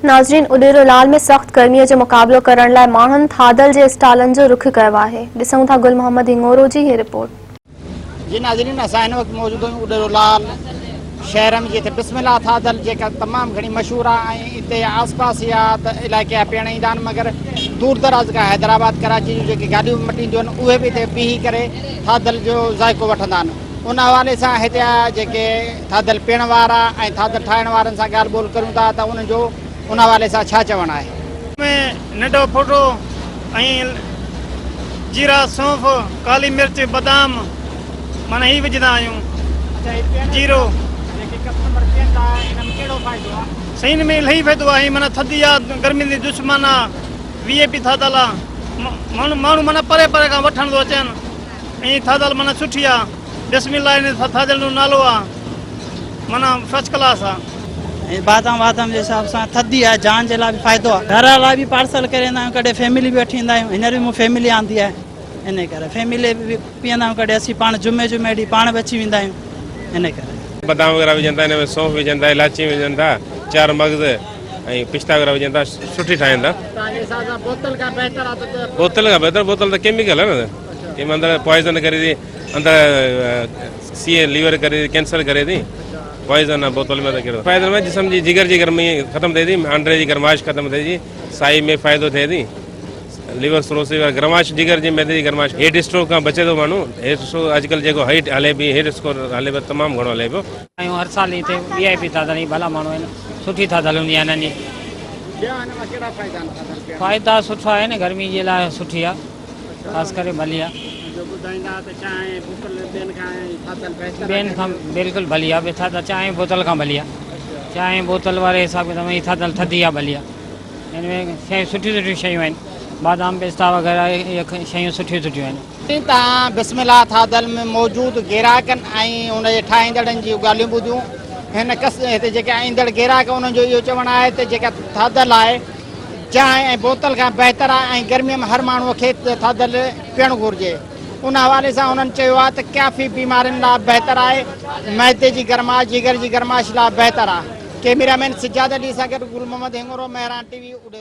ناظرين اڏيرو لال ۾ سخت گرمي جو مقابلو ڪرڻ لاء ماڻهن ٿاڌل جي اسٽالن جو رخ ڪيو آهي ڏسون ٿا گل محمد هڱورو جي هي رپورٽ. جي ناظرين اسان هن وقت موجود آهيون اڏيرو لال شهر ۾ جتي بسم الله ٿاڌل جيڪا تمام گهڻي مشهور آهي ۽ اتي آس پاس جا ته علائقي جا پيئڻ ايندا آهن مگر دور دراز کان حيدرآباد ڪراچي جون جيڪي گاڏيون مٽينديون آهن اهي به هتي بيهي ڪري ٿاڌل جو ذائقو وٺندا آهن ان حوالي سان هتي جيڪي ٿاڌل پيئڻ وارا ۽ ٿاڌل ٺاهڻ وارن سان ڳالهه ٻولهه ڪريون ٿا ته انهن جو ان حوالي سان ڇا چوڻ آهي. ۾ ننڍو ڦوٽو ۽ جيرا، سونف، ڪالي مرچ، بادام معنيٰ هي وجهندا آهيون. اڇا هي پيئڻ جيرو. جيڪي ڪسٽمر پيئن ٿا ان ۾ ڪهڙو فائدو آهي؟ سائين ان ۾ الاهي فائدو آهي معنيٰ ٿڌي آ گرمي the دشمن آ وي اي پي ٿاڌل آ ماڻهو معنيٰ پري پري کان وٺڻ ٿو اچن. ۽ ٿاڌل معنيٰ سٺي آ. بسم الله ان ٿاڌل جو نالو آ معنيٰ فرسٽ ڪلاس آ. ۽ بادام وادام جي حساب سان ٿڌي آهي جان جي لاء به فائدو آهي. گهر لاء به پارسل ڪري ايندا آهيون ڪڏهن فيملي به وٺي ايندا آهيون هينئر به مون فيملي آندي آهي انهي ڪري فيملي به پيئندا آهيون ڪڏهن اسين پاڻ جمعي جمعي ڏينهن پاڻ به اچي ويندا آهيون انهي ڪري. بادام وغيره وجهن ٿا ان ۾ سونف وجهن ٿا الائچي وجهن ٿا چار مغز ۽ پستا وغيره وجهن ٿا سٺي ٺاهين ٿا. توهان جي حساب سان بوتل کان بهتر آهي ته. بوتل کان بهتر بوتل ته ڪيميڪل آهي نه. جنهن ۾ اندر پوائزن ڪري ٿي اندر سي ليور ڪري ٿي ڪينسر ڪري ٿي پوائزن آ بوتل ۾ ته ڪهڙو فائدو ۾ جسم جي جگر جي گرمي ختم ٿئي ٿي آنڊري جي گرمائش ختم ٿئي ٿي سائي ۾ فائدو ٿئي ٿي ليور سروسز گرمائش جگر جي معدي جي گرمائش هيٽ اسٽروڪ کان بچي ٿو ماڻهو هيٽ اسٽروڪ اڄڪلهه جيڪو هيٽ هلي پئي هيٽ اسٽروڪ هلي پيو تمام گهڻو هلي پيو. آيون هر سال هتي وي آء پي ٿاڌل هي ڀلا ماڻهو آهن سٺي ٿاڌل هوندي آهي هنن جي. ٻيا هن مان ڪهڙا فائدا آهن ٿاڌل پيئڻ جا؟ فائدا سٺا آهن گرمي جي لاء سٺي آهي. خاص ڪري ڀلي آ. جو ٻڌائيندا ته چانهه بوتل ٻين کان ٿاڌل بهتر آ. ٻين کان بلڪل ڀلي آ ٿاڌل چانهه بوتل کان ڀلي آ. چانهه بوتل واري حساب ڪتاب ۾ هي ٿاڌل ٿڌي آ ڀلي آ. هن ۾ شيون سٺيون سٺيون شيون آهن بادام پستا وغيره اهي شيون سٺيون سٺيون آهن. تان بسم الله ٿاڌل ۾ موجود گيراڪن ۽ ان جي ٺاهيندڙن جون ڳالهيون ٻڌيون. هن قص هتي جيڪي ايندڙ گيراڪ انهن جو اهو چوڻ آهي ته جيڪا ٿاڌل آهي چانهه ۽ بوتل کان بهتر آهي ۽ گرميء ۾ هر ماڻهوء کي ٿڌل پيئڻ گهرجي. ان حوالي سان هنن چيو آهي ته ڪافي بيمارين لاء بهتر آهي، معدي جي گرمائش، جگر جي گرمائش لاء بهتر آهي. ڪئميرا مين سجاد علي سان گڏ گل محمد هڱورو، مهراڻ ٽي وي، اڏيرو.